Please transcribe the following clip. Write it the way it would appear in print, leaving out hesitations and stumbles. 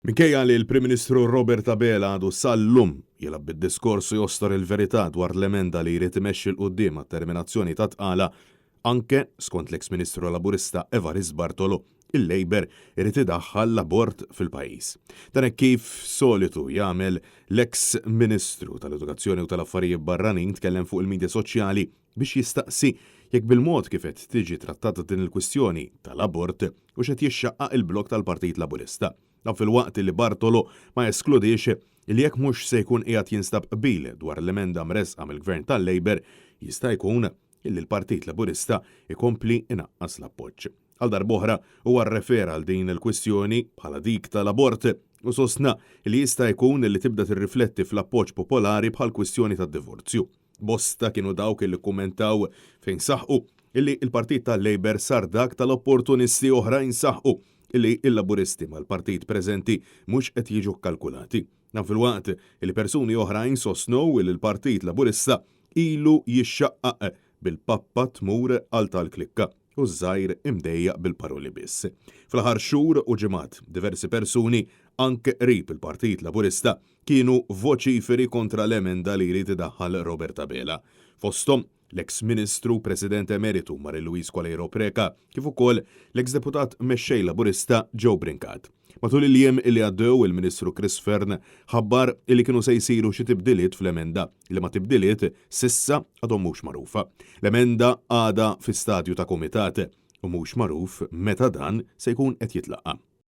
Minkejja li l-Prim Ministru Robert Abela għadu sal-lum jilgħab bid-diskors u jostor il-verità dwar l-emenda li jrid imexxi 'l quddiem għat-terminazzjoni tat-tqala, anke skont l-eks Ministru Laburista Evarist Bartolo, il-Labour irid idaħħal l-abort fil-pajjiż. Dan hekk kif solitu jagħmel l-eks Ministru tal-Edukazzjoni u tal-Affarijiet Barranin tkellem fuq il-midja soċjali biex jistaqsi jekk bil-mod kif qed tiġi trattata din il-kwistjoni tal-abort hux qed jixxaqqaq il-blokk tal-Partit Laburista. Dan filwaqt li Bartolo ma eskludiex li jekk mhux se jkun qiegħed jinstab qbil dwar l-emenda mressqa mill-Gvern tal-Labour, jista' jkun illi l-Partit Laburista jkompli inaqqas l-appoġġ. Għal darb'oħra huwa rrefera għal din il-kwistjoni bħala dik tal-abort u sostna li jista' jkun li tibda tirrifletti fl-appoġġ popolari bħall-kwistjoni tad-divorzju. Bosta kienu dawk li kkummentaw fejn saħqu illi l-Partit tal-Labour sar dak tal-opportunisti oħrajn saħqu illi l-Laburisti mal-partit preżenti mhux qed jiġu kkalkulati. Dan filwaqt illi persuni oħrajn sostnew illi l-Partit Laburista ilu jixxaqqaq bil-pappa tmur għal tal-klikka u ż-żgħir imdejjaq bil-paroli biss. Fl-aħħar xhur u ġimgħat diversi persuni anke qrib il-Partit Laburista kienu voċiferi kontra l-emenda li jrid idaħħal Robert Abela. Fosthom, l-eks Ministru President Emeritu Marie-Louise Coleiro Preca kif ukoll l-eks Deputat Mexxej Laburista Joe Brincat. Matul il-jiem li għaddew il-Ministru Chris Fearne ħabbar li kienu se jsiru xi tibdiliet fl-emenda, liema tibdiliet s'issa għadhom mhux magħrufa. L-emenda għadha fi stadju ta' kumitat u mhux magħruf meta dan se jkun qed jitlaqqa'.